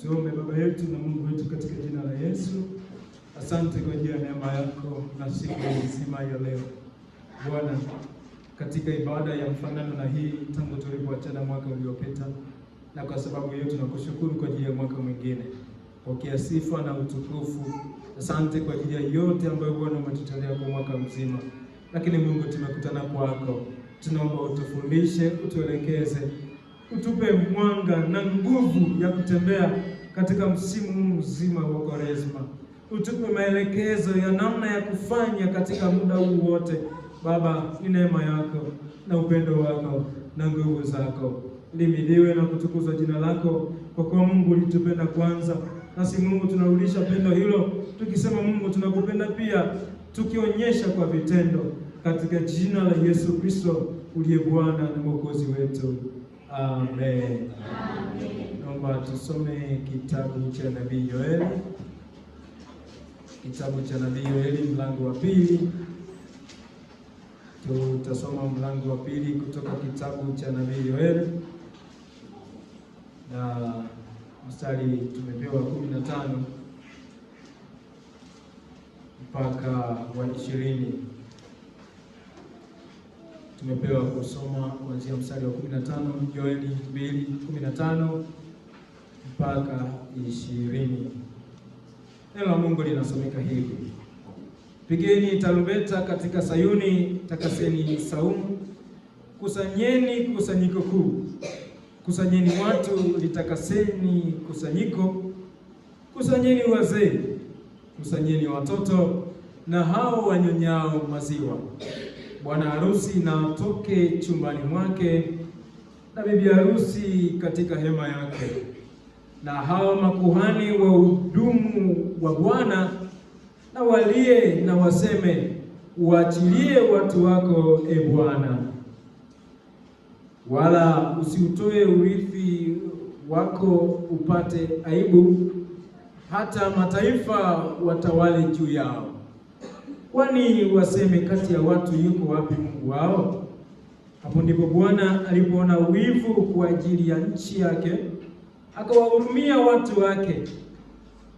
Tuombe. Baba yetu na Mungu wetu, katika jina la Yesu, asante kwa ajili ya neema yako na siku nzima ya leo Bwana, katika ibada ya mfanano na hii tangu tulipoachana mwaka uliopita, na kwa sababu hiyo tunakushukuru kwa ajili ya mwaka mwingine. Pokea sifa na utukufu. Asante kwa ajili ya yote ambayo Bwana umetutendea kwa mwaka mzima, lakini Mungu, tumekutana kwako, tunaomba utufundishe, utuelekeze, utupe mwanga na nguvu ya kutembea katika msimu huu mzima wa Kwaresma. Utupe maelekezo ya namna ya kufanya katika muda huu wote. Baba, ni neema yako na upendo wako na nguvu zako. Lihimidiwe na kutukuzwa jina lako, kwa kuwa Mungu ulitupenda kwanza, nasi Mungu tunarudisha pendo hilo tukisema, Mungu tunakupenda pia, tukionyesha kwa vitendo, katika jina la Yesu Kristo uliye Bwana na Mwokozi wetu. Amen. Amen. Naomba tusome kitabu cha nabii Yoeli, kitabu cha nabii Yoeli mlango wa pili. Tutasoma mlango wa pili kutoka kitabu cha nabii Yoeli na mstari tumepewa 15 mpaka wa 20. Tumepewa kusoma kuanzia mstari wa 15, Yoeli 2:15 mpaka 20. Neno la Mungu linasomeka hivi: Pigeni tarumbeta katika Sayuni, takaseni saumu, kusanyeni kusanyiko kuu, kusanyeni watu, litakaseni kusanyiko, kusanyeni wazee, kusanyeni watoto na hao wanyonyao maziwa. Bwana harusi na atoke chumbani mwake, na bibi harusi katika hema yake, na hao makuhani wa hudumu wa Bwana na walie na waseme, uachilie watu wako, e Bwana, wala usiutoe urithi wako upate aibu, hata mataifa watawale juu yao. Kwani waseme kati ya watu, yuko wapi Mungu wao? Hapo ndipo Bwana alipoona wivu kwa ajili ya nchi yake, akawahurumia watu wake.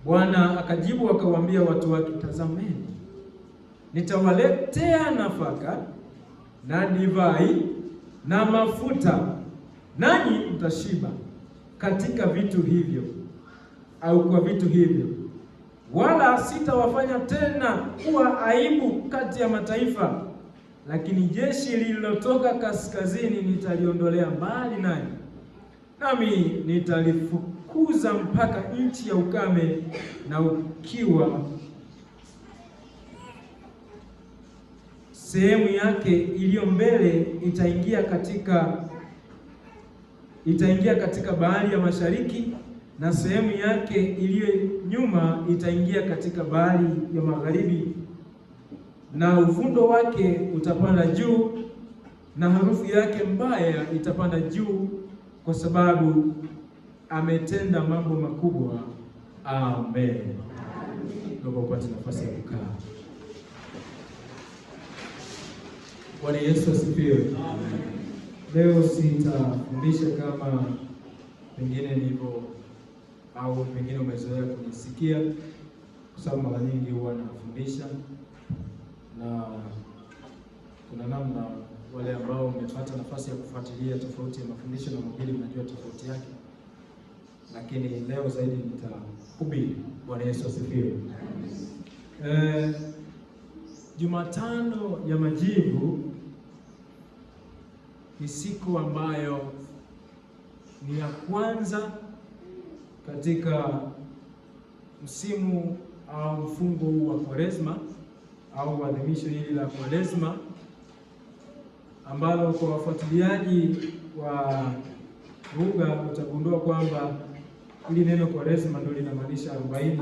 Bwana akajibu akawaambia watu wake, tazameni, nitawaletea nafaka na divai na mafuta, nanyi mtashiba katika vitu hivyo, au kwa vitu hivyo, wala sitawafanya tena kuwa aibu kati ya mataifa. Lakini jeshi lililotoka kaskazini nitaliondolea mbali nanyi, nami nitalifukuza mpaka nchi ya ukame na ukiwa. Sehemu yake iliyo mbele itaingia katika bahari ya mashariki, na sehemu yake iliyo nyuma itaingia katika bahari ya magharibi, na uvundo wake utapanda juu, na harufu yake mbaya itapanda juu, kwa sababu ametenda mambo makubwa. Amen. Naomba upate nafasi ya kukaa. Bwana Yesu asifiwe. Amen. Leo sitafundisha kama pengine nilivyo au pengine umezoea kunisikia, kwa sababu mara nyingi huwa nafundisha na kuna namna wale ambao umepata nafasi ya kufuatilia tofauti ya mafundisho na mahubiri, mnajua tofauti yake, lakini leo zaidi nitahubiri. Bwana Yesu asifiwe. Jumatano ya Majivu ni siku ambayo ni ya kwanza katika msimu au mfungo huu wa Kwaresma au adhimisho hili la Kwaresma ambalo kwa wafuatiliaji wa lugha utagundua kwamba hili neno Kwaresma ndio linamaanisha 40,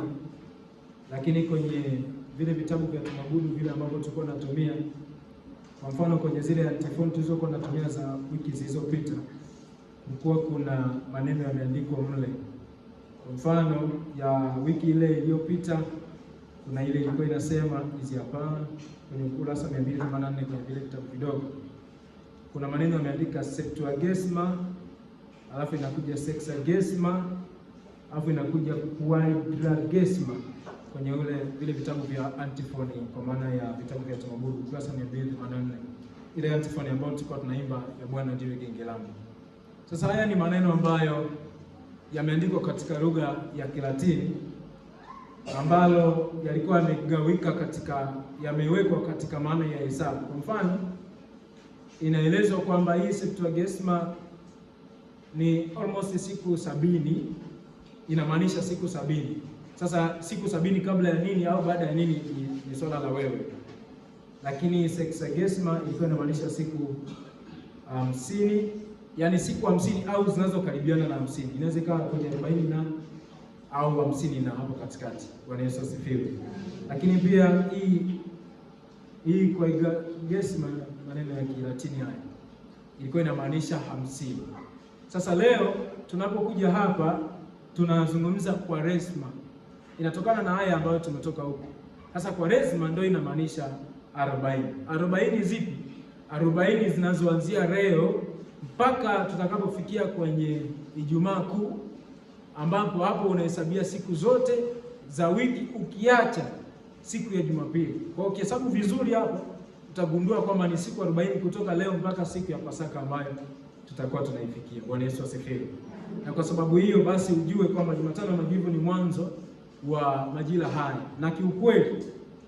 lakini kwenye vile vitabu vya tumabudu vile ambavyo tulikuwa tunatumia, kwa mfano kwenye zile antifoni tulizokuwa tunatumia za wiki zilizopita, kulikuwa kuna maneno yameandikwa mle. Kwa mfano ya wiki ile iliyopita kuna ile ilikuwa inasema hizi hapa kwenye ukurasa 284 kwenye vile vitabu vidogo, kuna maneno yameandika Septuagesima, alafu inakuja Sexagesima, alafu inakuja Quadragesima kwenye ule vile vitabu vya antifoni, kwa maana ya vitabu vya tumabudu, ukurasa 284, ile antifoni ambayo tulikuwa tunaimba ya Bwana ndiwe genge langu. Sasa haya ni maneno ambayo yameandikwa katika lugha ya Kilatini ambalo yalikuwa yamegawika katika, yamewekwa katika maana ya hesabu. Kwa mfano, inaelezwa kwamba hii Septuagesima ni almost siku 70, inamaanisha siku 70. Sasa siku 70 kabla ya nini au baada ya nini ni swala la wewe, lakini Sexagesima ilikuwa inamaanisha siku 50, yani siku 50 au zinazokaribiana na 50, inaweza ikawa kwenye 40 na au 50 na hapo katikati. Bwana Yesu asifiwe. Lakini pia hii Quadragesima, maneno ya Kilatini haya ilikuwa inamaanisha 50. Sasa leo tunapokuja hapa tunazungumza Kwaresma, inatokana na haya ambayo tumetoka huko. Sasa Kwaresma ndio inamaanisha 40. 40 zipi? 40 zinazoanzia leo mpaka tutakapofikia kwenye Ijumaa Kuu, ambapo hapo unahesabia siku zote za wiki ukiacha siku ya Jumapili. Kwa hiyo ukihesabu vizuri hapo utagundua kwamba ni siku 40 kutoka leo mpaka siku ya Pasaka ambayo tutakuwa tunaifikia. Bwana Yesu asifiwe. Na kwa sababu hiyo basi ujue kwamba Jumatano ya Majivu ni mwanzo wa majira haya, na kiukweli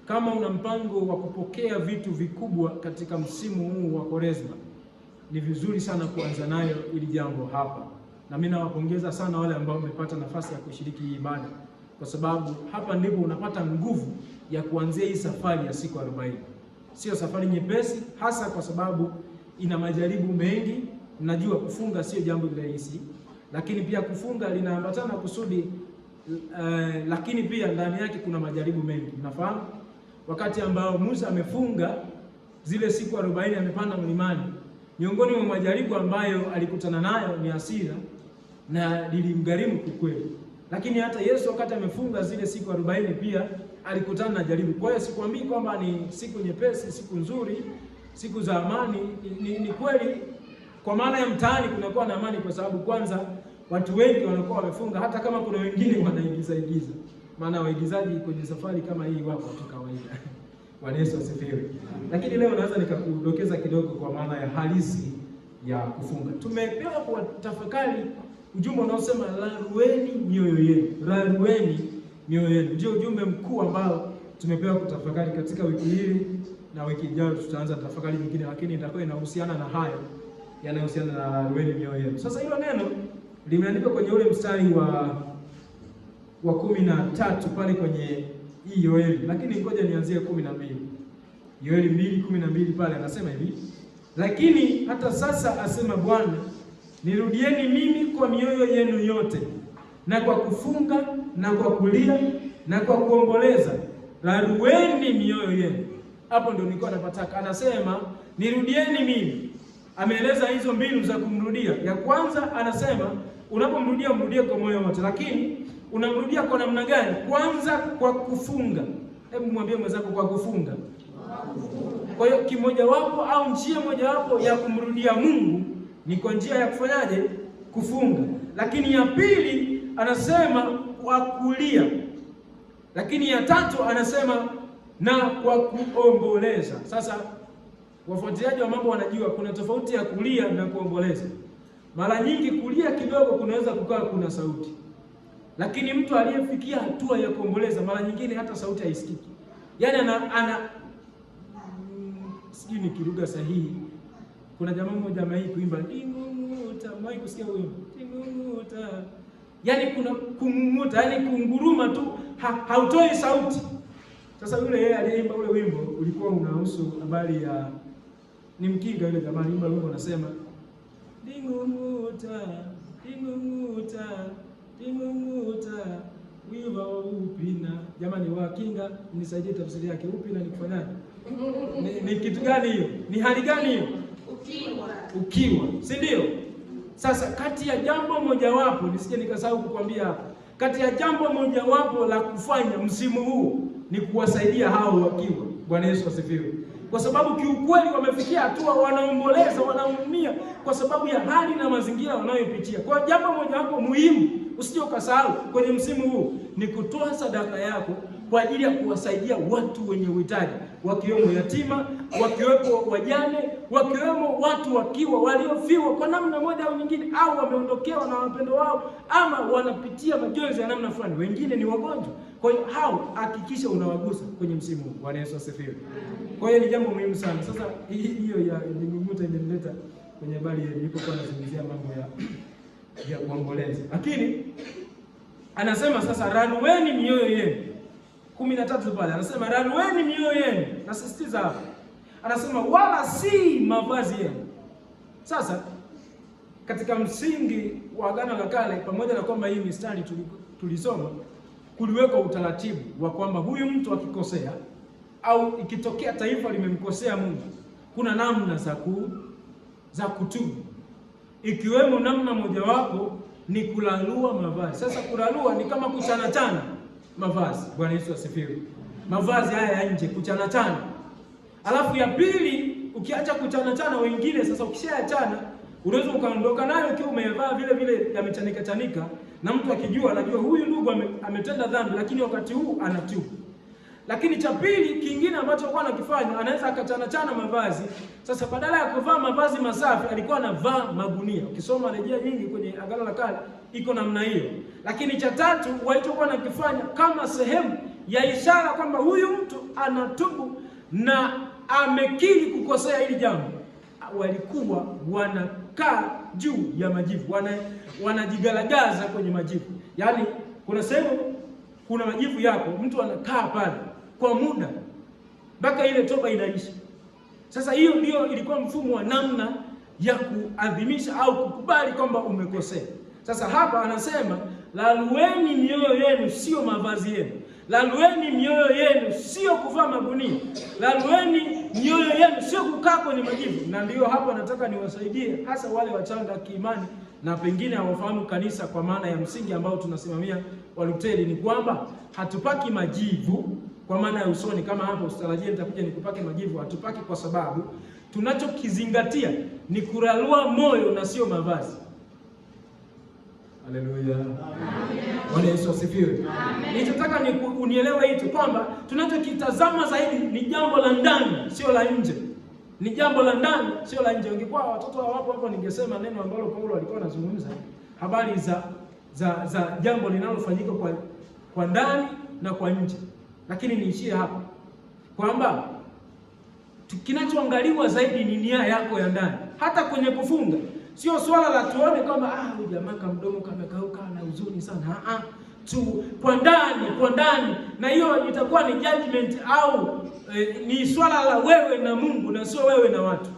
kama una mpango wa kupokea vitu vikubwa katika msimu huu wa Kwaresma, ni vizuri sana kuanza nayo ili jambo hapa. Na mimi nawapongeza sana wale ambao wamepata nafasi ya kushiriki hii ibada, kwa sababu hapa ndipo unapata nguvu ya kuanzia hii safari ya siku 40. Sio safari nyepesi, hasa kwa sababu ina majaribu mengi. Najua kufunga sio jambo rahisi, lakini pia kufunga linaambatana kusudi lakini pia ndani yake kuna majaribu mengi. Mnafahamu wakati ambao Musa amefunga zile siku 40, amepanda mlimani, miongoni mwa majaribu ambayo alikutana nayo ni hasira na lilimgharimu kikweli. Lakini hata Yesu wakati amefunga zile siku 40 pia alikutana na jaribu. Kwa hiyo sikwambii kwamba ni siku nyepesi, siku nzuri, siku za amani. Ni kweli kwa maana ya mtaani kunakuwa na amani, kwa sababu kwanza watu wengi wanakuwa wamefunga, hata kama kuna wengine wanaigiza igiza, maana waigizaji kwenye safari kama hii wapo tu kawaida. Bwana Yesu asifiwe. Lakini leo naweza nikakudokeza kidogo kwa maana ya halisi ya kufunga. Tumepewa kwa tafakari ujumbe unaosema rarueni mioyo yenu, rarueni mioyo yenu. Ndio ujumbe mkuu ambao tumepewa kutafakari katika wiki hii, na wiki ijayo tutaanza tafakari nyingine, lakini itakuwa inahusiana na hayo yanayohusiana na rarueni mioyo yenu. Sasa hilo neno limeandikwa kwenye ule mstari wa 13 pale kwenye hii Yoeli, lakini ngoja nianzie 12. Yoeli 2:12 pale anasema hivi: lakini hata sasa asema Bwana, nirudieni mimi kwa mioyo yenu yote na kwa kufunga na kwa kulia na kwa kuomboleza, rarueni mioyo yenu. Hapo ndio nilikuwa napataka. Anasema nirudieni mimi. Ameeleza hizo mbinu za kumrudia. Ya kwanza anasema unapomrudia mrudie kwa moyo wote, lakini unamrudia kwa namna gani? Kwanza kwa kufunga. Hebu mwambie mwenzako kwa kufunga. Kwa hiyo kimojawapo au njia mojawapo ya kumrudia Mungu ni kwa njia ya kufanyaje? Kufunga. Lakini ya pili anasema kwa kulia, lakini ya tatu anasema na kwa kuomboleza. Sasa wafuatiliaji wa mambo wanajua kuna tofauti ya kulia na kuomboleza. Mara nyingi kulia kidogo kunaweza kukawa kuna sauti, lakini mtu aliyefikia hatua ya kuomboleza mara nyingine hata sauti haisikiki. Yaani ana sijui ni kilugha sahihi. Kuna jamaa mmoja amewahi kuimba ndingunguta, mwahi kusikia wimbo ndingunguta? Yaani kuna kungunguta, yaani kunguruma tu, hautoi sauti. Sasa yule yeye aliyeimba ule wimbo ulikuwa unahusu habari ya, ni Mkinga yule jamaa aliimba wimbo anasema ndingunguta, ndingunguta, ndingunguta wiva wa upina. Jamani Wakinga, nisaidie tafsiri yake. Upina ni kufanyaje? Ni kitu gani hiyo? Ni hali gani hiyo? Ukiwa. Ukiwa, si ndio? Sasa kati ya jambo mojawapo, nisije nikasahau kukwambia hapa, Kati ya jambo mojawapo la kufanya msimu huu ni kuwasaidia hao wakiwa. Bwana Yesu asifiwe. Kwa sababu kiukweli wamefikia hatua wanaomboleza, wanaumia kwa sababu ya hali na mazingira wanayopitia. Kwa jambo mojawapo muhimu usije ukasahau kwenye msimu huu ni kutoa sadaka yako kwa ajili ya kuwasaidia watu wenye uhitaji, wakiwemo yatima, wakiwepo wajane, wakiwemo watu wakiwa waliofiwa kwa namna moja au nyingine, au wameondokewa na wapendo wao, ama wanapitia majonzi ya namna fulani, wengine ni wagonjwa. Kwa hiyo hao hakikisha unawagusa kwenye msimu huu. Bwana Yesu asifiwe. Kwa hiyo ni jambo muhimu sana. Sasa hiyo ya Mingunguta imenileta kwenye habari nilipokuwa nazungumzia mambo ya kuomboleza, lakini anasema sasa, rarueni mioyo yenu 13 pale anasema rarueni mioyo yenu, nasisitiza hapo, anasema wala si mavazi yenu. Sasa katika msingi wa Agano la Kale, pamoja na kwamba hii mistari tulisoma, kuliwekwa utaratibu wa kwamba huyu mtu akikosea au ikitokea taifa limemkosea Mungu, kuna namna za kutubu, ikiwemo namna mojawapo ni kulalua mavazi. Sasa kulalua ni kama kuchanachana mavazi. Bwana Yesu asifiwe. Mavazi haya ya nje kuchanachana. Alafu ya pili, ukiacha kuchanachana wengine sasa, ukishaachana unaweza ukaondoka nayo ukiwa umevaa vile vile yamechanika chanika, na mtu akijua anajua huyu ndugu ametenda dhambi, lakini wakati huu anatubu. Lakini cha pili kingine ambacho alikuwa anakifanya, anaweza akachanachana mavazi. Sasa badala ya kuvaa mavazi masafi, alikuwa anavaa magunia. Ukisoma rejea nyingi kwenye Agano la Kale iko namna hiyo. Lakini cha tatu walichokuwa nakifanya kama sehemu ya ishara kwamba huyu mtu anatubu na amekiri kukosea hili jambo, walikuwa wanakaa juu ya majivu, wanajigaragaza kwenye majivu. Yaani kuna sehemu kuna majivu yako, mtu anakaa pale kwa muda mpaka ile toba inaisha. Sasa hiyo ndio ilikuwa mfumo wa namna ya kuadhimisha au kukubali kwamba umekosea. Sasa hapa anasema lalueni mioyo yenu, sio mavazi yenu. Lalueni mioyo yenu, sio kuvaa magunia. Lalueni mioyo yenu, sio kukaa kwenye majivu. Na ndiyo hapa nataka niwasaidie hasa wale wachanga kiimani na pengine hawafahamu kanisa kwa maana ya msingi ambao tunasimamia Waluteri, ni kwamba hatupaki majivu kwa maana ya usoni. Kama hapo usitarajie nitakuja nikupake majivu. Hatupaki kwa sababu tunachokizingatia ni kuralua moyo na sio mavazi. Haleluya, Bwana Yesu asifiwe. Nilichotaka ni unielewe hicho kwamba tunachokitazama zaidi ni jambo la ndani, sio la nje. Ni jambo la ndani, sio la nje. Ungekuwa watoto hawapo hapo, ningesema neno ambalo Paulo alikuwa anazungumza habari za jambo linalofanyika kwa ndani na kwa nje, lakini niishie hapa kwamba kinachoangaliwa zaidi ni nia yako ya ndani, hata kwenye kufunga. Sio swala la tuone kwamba huyu jamaa kamdomo kamekauka na huzuni sana. Tu kwa ndani, kwa ndani, na hiyo itakuwa ni judgment au ni swala la wewe na Mungu na sio wewe na watu.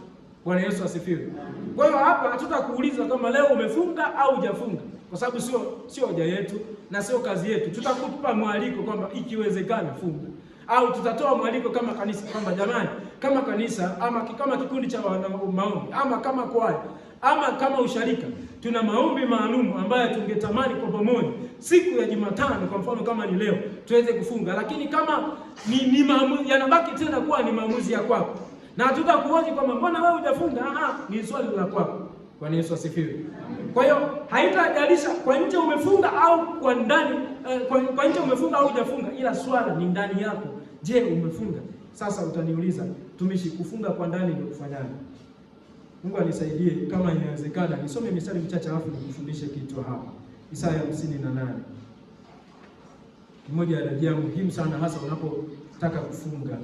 Bwana Yesu asifiwe. Kwa hiyo hapa hatutakuuliza kama leo umefunga au hujafunga, kwa sababu sio hoja yetu na sio kazi yetu. Tutakupa mwaliko kwamba ikiwezekana funga, au tutatoa mwaliko kama kanisa kwamba jamani, kama kanisa ama kama kikundi cha maombi ama kama kwaya ama kama usharika, tuna maombi maalum ambayo tungetamani kwa pamoja siku ya Jumatano kwa mfano kama ni leo tuweze kufunga, lakini kama ni maamuzi yanabaki tena kuwa ni maamuzi ya kwako, na hatutakuhoji kwamba mbona wewe hujafunga. Ni swali la kwako. Bwana Yesu asifiwe. Kwa hiyo haitajalisha kwa nje umefunga au kwa ndani, kwa nje umefunga au hujafunga, ila swala ni ndani yako. Je, umefunga? Sasa utaniuliza, tumishi, kufunga kwa ndani ni kufanyaje? Mungu anisaidie kama inawezekana nisome mistari michache alafu nikufundishe kitu hapa. Isaya 58. Mmoja ya rejea muhimu sana hasa unapotaka kufunga.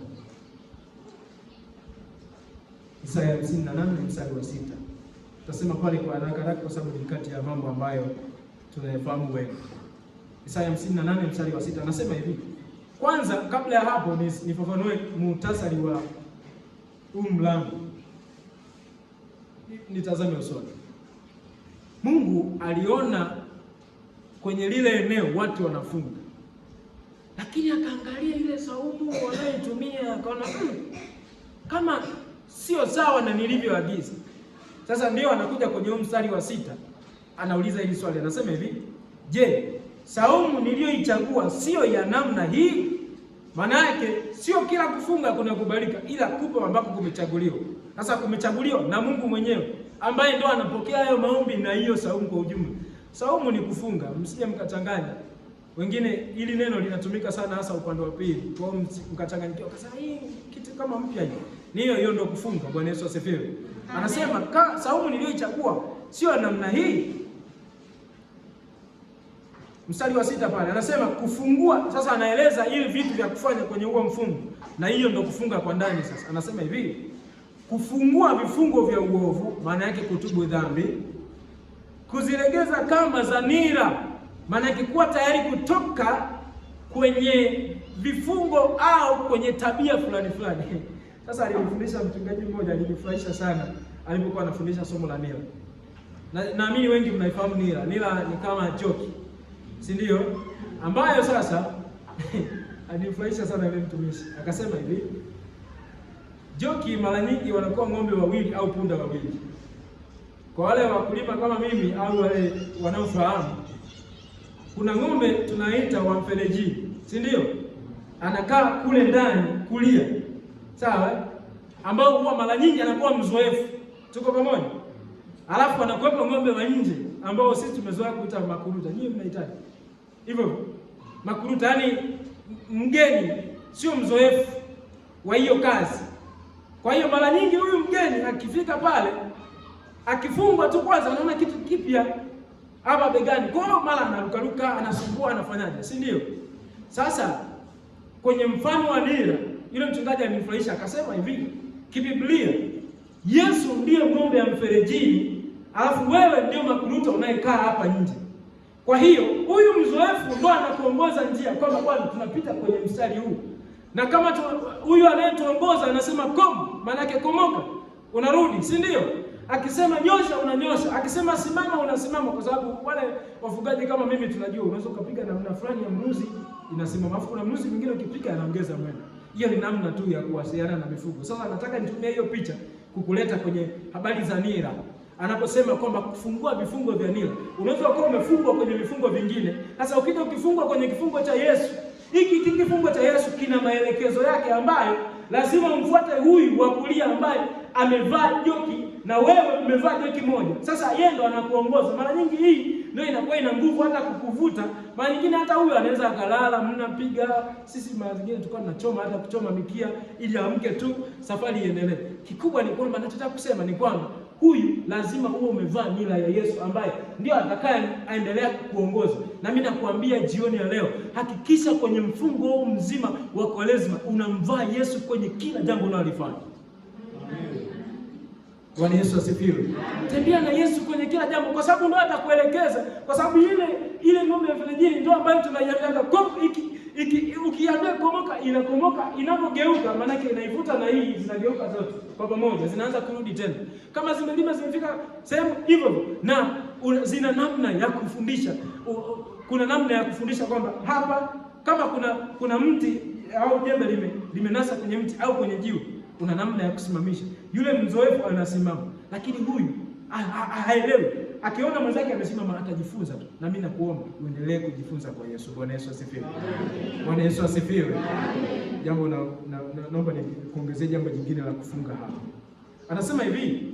Isaya 58 mstari wa 6. Tutasema pale kwa haraka haraka kwa sababu ni kati ya mambo ambayo tunayafahamu wengi. Isaya 58 mstari wa 6 anasema hivi. Kwanza kabla ya hapo nifafanue muhtasari wa huu mlango. Nitazame usoni. Mungu aliona kwenye lile eneo watu wanafunga, lakini akaangalia ile saumu wanayoitumia akaona kama sio sawa na nilivyoagiza. Sasa ndio anakuja kwenye huu mstari wa 6 anauliza hili swali, anasema hivi: je, Saumu niliyoichagua sio ya namna hii? Maana yake sio kila kufunga kunakubalika, ila kupo ambako kumechaguliwa. Sasa kumechaguliwa na Mungu mwenyewe ambaye ndo anapokea hayo maombi na hiyo saumu kwa ujumla. Saumu ni kufunga, msije mkachanganya. Wengine ili neno linatumika sana hasa upande wa pili. Kwa hiyo mkachanganyikiwa kasema hii kitu kama mpya hii. Ni hiyo hiyo ndio kufunga. Bwana Yesu asifiwe. Anasema saumu niliyoichagua sio namna hii. Mstari wa 6 pale anasema kufungua. Sasa anaeleza ili vitu vya kufanya kwenye huo mfungo, na hiyo ndo kufunga kwa ndani. Sasa anasema hivi, kufungua vifungo vya uovu, maana yake kutubu dhambi, kuzilegeza kamba za nira, maana yake kuwa tayari kutoka kwenye vifungo au kwenye tabia fulani fulani. Sasa alimfundisha mchungaji mmoja, alinifurahisha sana alipokuwa anafundisha somo la nira. Naamini wengi mnaifahamu nira. Nira ni kama joki, si ndio? Ambayo sasa alinifurahisha sana yule mtumishi. Akasema hivi, joki mara nyingi wanakuwa ng'ombe wawili au punda wawili. Kwa wale wakulima kama mimi au wale wanaofahamu, kuna ng'ombe tunaita wa mfereji, si ndio? Anakaa kule ndani kulia, sawa? Ambao huwa mara nyingi anakuwa mzoefu. Tuko pamoja? Alafu anakuwepo ng'ombe wa nje ambao sisi tumezoea kuita makuruta. Nyinyi mnahitaji hivyo makuruta, yani mgeni, sio mzoefu wa hiyo kazi. Kwa hiyo mara nyingi huyu mgeni akifika pale, akifungwa tu kwanza anaona kitu kipya hapa begani, kwa hiyo mara anarukaruka, anasumbua, anafanyaje, si ndio? Sasa kwenye mfano wa nira, yule mchungaji alinifurahisha akasema hivi, kibiblia Yesu ndiye ng'ombe ya mferejini, alafu wewe ndio makuruta unayekaa hapa nje. Kwa hiyo huyu mzoefu ndo anakuongoza njia kwamba bwana, tunapita kwenye mstari huu, na kama huyu anayetuongoza anasema kom, maana yake komoka, unarudi, si ndio? Akisema nyosha, unanyosha. Akisema simama, unasimama, kwa sababu wale wafugaji kama mimi tunajua unaweza ukapiga namna fulani ya mnuzi inasimama, alafu kuna mnuzi mwingine ukipiga anaongeza mwendo. Hiyo ni namna tu ya kuwasiliana na mifugo. Sasa nataka nitumie hiyo picha kukuleta kwenye habari za nira. Anaposema kwamba kufungua vifungo vya nira, unaweza kuwa umefungwa kwenye vifungo vingine. Sasa ukija ukifungwa kwenye kifungo cha Yesu, hiki kifungo cha Yesu kina maelekezo yake ambayo lazima umfuate huyu wa kulia ambaye amevaa joki na wewe umevaa joki moja. Sasa yeye ndo anakuongoza. Mara nyingi hii ndio inakuwa ina nguvu hata kukuvuta. Mara nyingine hata huyu anaweza akalala, mnapiga. Sisi mara nyingine tulikuwa tunachoma hata kuchoma mikia ili amke tu, safari iendelee. Kikubwa ni kwamba nachotaka kusema ni kwamba huyu lazima uwe umevaa nira ya Yesu ambaye ndio atakaye aendelea kukuongoza. Na mimi nakuambia jioni ya leo, hakikisha kwenye mfungo huu mzima wa Kwaresma unamvaa Yesu kwenye kila jambo unalolifanya. Bwana Yesu asifiwe. Tembea na Yesu kwenye kila jambo, kwa sababu ndio atakuelekeza, kwa sababu ile ng'ombe ya mferejini ndio ambayo tunaiambiaga ukiambia komoka inakomoka, inapogeuka maana yake inaivuta na hii zinageuka zote kwa pamoja, zinaanza kurudi tena. Kama zimelima zimefika sehemu hivyo, na zina namna ya kufundisha. Kuna namna ya kufundisha kwamba hapa kama kuna mti au jembe limenasa kwenye mti au kwenye jiwe, kuna namna ya kusimamisha. Yule mzoefu anasimama, lakini huyu haelewi. Akiona mwenzake amesimama atajifunza tu. Na mimi nakuomba uendelee kujifunza kwa Yesu. Bwana Yesu asifiwe. Bwana Yesu asifiwe. Jambo naomba nikuongezee jambo jingine la kufunga hapa. Anasema hivi,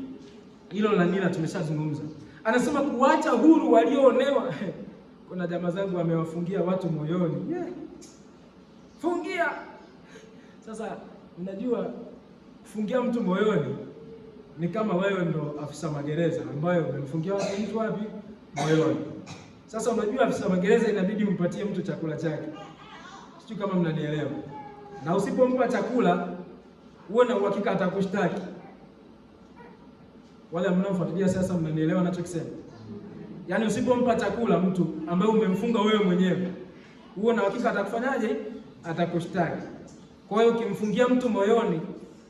hilo la nira tumeshazungumza. Anasema kuacha huru walioonewa. Kuna jamaa zangu wamewafungia watu moyoni. Yeah. Fungia. Sasa unajua kufungia mtu moyoni ni kama wewe ndo afisa magereza ambayo umemfungia mtu wapi? Moyoni. Sasa unajua afisa magereza inabidi umpatie mtu chakula chake. Sijui kama mnanielewa. Na usipompa chakula, uwe na uhakika atakushtaki. Wale mnaofuatilia sasa mnanielewa ninachokisema. Yaani usipompa chakula mtu ambaye umemfunga wewe mwenyewe, uwe na uhakika atakufanyaje? Atakushtaki. Kwa hiyo ukimfungia mtu moyoni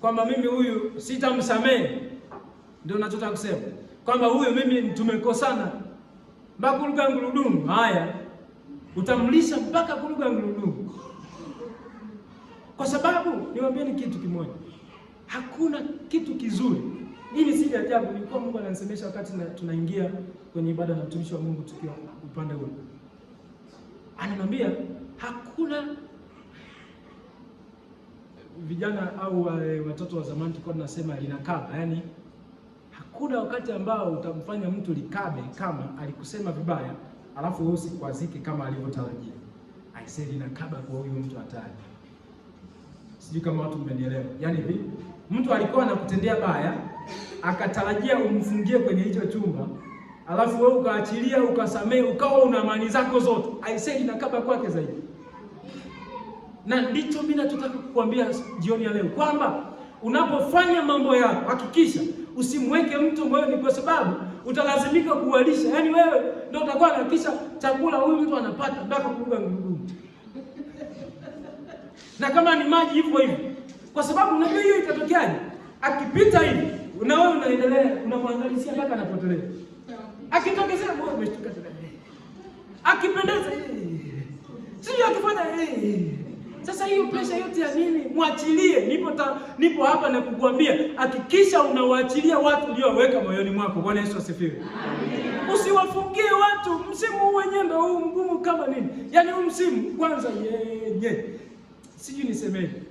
kwamba mimi huyu sitamsamehe, ndio nachotaka kusema kwamba huyu mimi tumekosana mpaka kuluga ngurudumu. Haya, utamlisha mpaka kuluga ngurudumu, kwa sababu niwaambieni kitu kimoja, hakuna kitu kizuri. Hili si ajabu, nilikuwa Mungu ananisemesha wakati tunaingia kwenye ibada na mtumishi wa Mungu tukiwa upande ule. Anamwambia hakuna vijana au watoto wa zamani tulikuwa tunasema linakaba, yaani hakuna wakati ambao utamfanya mtu likabe kama alikusema vibaya, alafu wewe usikwazike kama alivyotarajia. I say linakaba kwa huyu mtu hatari. Sijui kama watu mmenielewa. Yaani hivi, mtu alikuwa anakutendea baya, akatarajia umfungie kwenye hicho chumba, alafu wewe ukaachilia, ukasamehe, ukawa una amani zako zote. I say linakaba kwake zaidi. Na ndicho mimi nachotaka kukuambia jioni ya leo kwamba unapofanya mambo yako hakikisha usimweke mtu moyoni, kwa sababu utalazimika kuwalisha. Yaani wewe ndio utakuwa unahakikisha chakula huyu mtu anapata mpaka kuruga ngurudumu, na kama ni maji hivyo hivyo, kwa sababu unajua hiyo itatokeaje? Akipita hivi na wewe unaendelea unamwangalisia mpaka anapotelea, akitokezea wewe umeshtuka tena, akipendeza sio, akifanya Sasa hiyo pressure yote ya nini? Mwachilie. Nipo hapa na kukuambia hakikisha unawaachilia watu ulioweka moyoni mwako. Bwana Yesu asifiwe. Usiwafungie watu. Msimu huu wenyewe ndio huu mgumu kama nini? Yaani huu msimu kwanza yenye. Sijui nisemeje.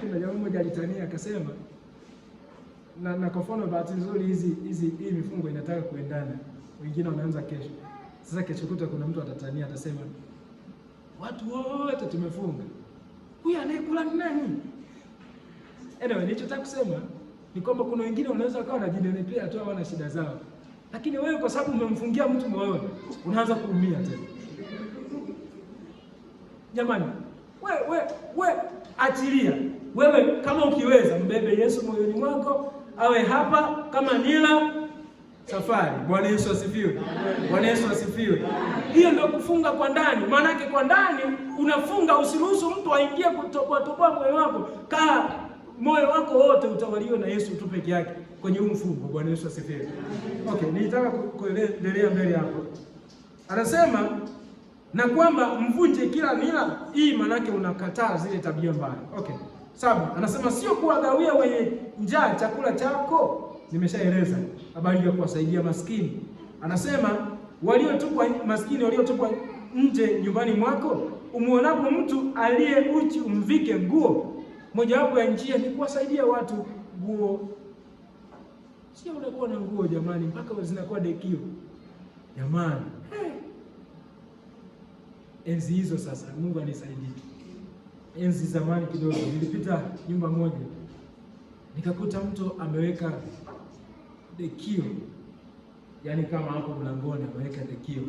Kuna jamaa mmoja alitania akasema na kwa mfano bahati nzuri hizi hii mifungo inataka kuendana. Wengine wanaanza kesho. Sasa kesho kutwa kuna mtu atatania atasema watu wote tumefunga, huyu anayekula ni nani? Anyway, nilichotaka kusema ni kwamba kuna wengine wanaweza wakawa wanajinenepea tu, hawana shida zao, lakini wewe kwa sababu umemfungia mtu moyoni unaanza kuumia tena. Jamani, we achilia. Wewe kama ukiweza mbebe Yesu moyoni mwako, awe hapa kama nila safari. Bwana Yesu asifiwe. Bwana Yesu asifiwe. Hiyo ndio kufunga kwa ndani. Maana yake kwa ndani unafunga, usiruhusu mtu aingie kutoboa toboa moyo wako. Kaa moyo wako wote utawaliwe na Yesu tu peke yake kwenye huu mfungo. Bwana Yesu asifiwe. Okay, nilitaka kuendelea mbele hapo. Anasema na kwamba mvunje kila mila hii, maana yake unakataa zile tabia mbaya. Okay. 7, anasema sio kuwagawia wenye njaa chakula chako. Nimeshaeleza habari ya kuwasaidia maskini. Anasema waliotupwa maskini, waliotupwa nje nyumbani mwako, umuonapo mtu aliye uchi umvike nguo. Mojawapo ya njia ni kuwasaidia watu nguo. Sio unakuwa na nguo jamani, mpaka zinakuwa dekio jamani. Hey. Enzi hizo sasa, Mungu anisaidie. Enzi zamani kidogo, nilipita nyumba moja nikakuta mtu ameweka dekio, yaani kama hapo mlangoni ameweka dekio.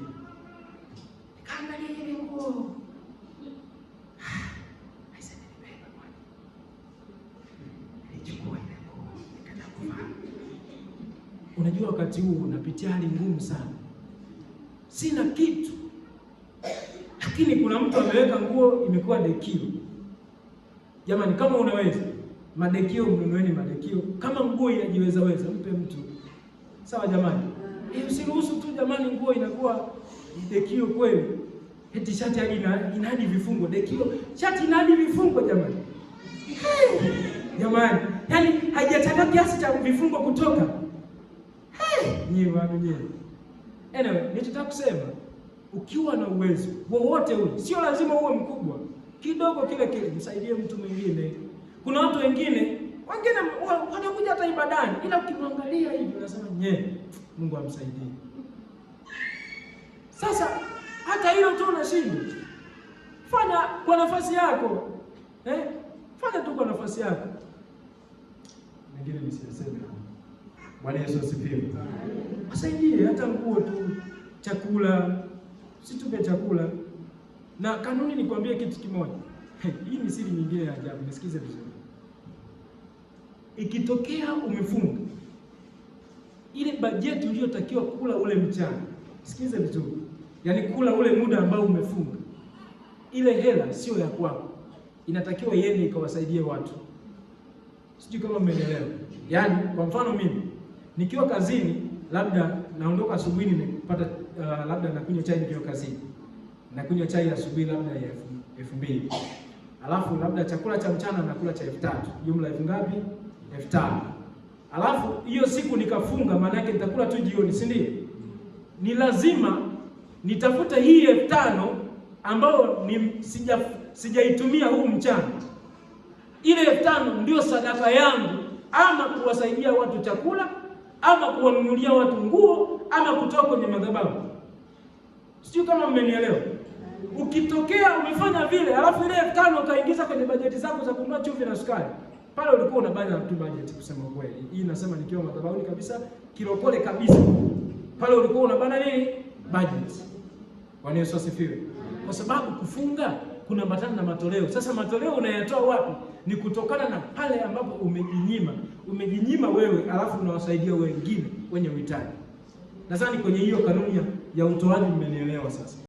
Nikaangalia ile nguo, nilichukua ile nguo nikaenda kuvaa. Unajua wakati huu unapitia hali ngumu sana, sina kitu, lakini kuna mtu ameweka nguo imekuwa dekio. Jamani, kama unaweza madekio, mnunueni madekio. Kama nguo inajiweza weza, mpe mtu. Sawa jamani? Usiruhusu tu jamani, nguo inakuwa dekio kweli. Eti shati hadi ina hadi vifungo dekio, shati ina hadi vifungo jamani. Hey, jamani, yaani haijataka kiasi cha vifungo kutoka. Hey, nyie watu nyie. Anyway, nilichotaka kusema ukiwa na uwezo wowote ule, sio lazima uwe mkubwa, kidogo kile kile, msaidie mtu mwingine. Kuna watu wengine wanakuja hata ibadani, ila ukimwangalia hivi unasema nye, Mungu amsaidie. Sasa hata hilo tu unashindwa. Fanya kwa nafasi yako, Fanya tu kwa nafasi yako. Mengine nisiyaseme. Bwana Yesu asifiwe. Wasaidie hata nguo tu, chakula, usitupe chakula. Na kanuni, nikwambie kitu kimoja. Hii ni siri nyingine ya ajabu, nisikize vizuri. Ikitokea umefunga ile bajeti uliyotakiwa kula ule mchana, sikize vizuri, yaani kula ule muda ambao umefunga, ile hela sio ya kwako, inatakiwa iende ikawasaidie watu. Sijui kama mmenielewa. Yaani kwa mfano mimi nikiwa kazini, labda naondoka asubuhi, nimepata labda nakunywa chai nikiwa kazini, nakunywa chai asubuhi labda ya 2000, alafu labda chakula cha mchana nakula cha 3000, jumla elfu ngapi? 5000. Alafu hiyo siku nikafunga, maana yake nitakula tu jioni, si ndio? Ni lazima nitafute hii 5000 ambayo ni sijaitumia huu mchana, ile 5,000 ndio sadaka yangu, ama kuwasaidia watu chakula, ama kuwanunulia watu nguo, ama kutoka kwenye madhabahu. Sijui kama mmenielewa. Ukitokea umefanya vile, alafu ile 5,000 ukaingiza kwenye bajeti zako za kununua chumvi na sukari, pale ulikuwa unabana tu bajeti. Kusema kweli, hii nasema nikiwa madhabahuni kabisa, kilokole kabisa, pale ulikuwa unabana nini? Budget. Bwana Yesu asifiwe. Kwa sababu kufunga kunaambatana na matoleo. Sasa matoleo unayatoa wapi? Ni kutokana na pale ambapo umejinyima, umejinyima wewe, alafu unawasaidia wengine wenye uhitaji. Nadhani kwenye hiyo kanuni ya utoaji mmenielewa sasa.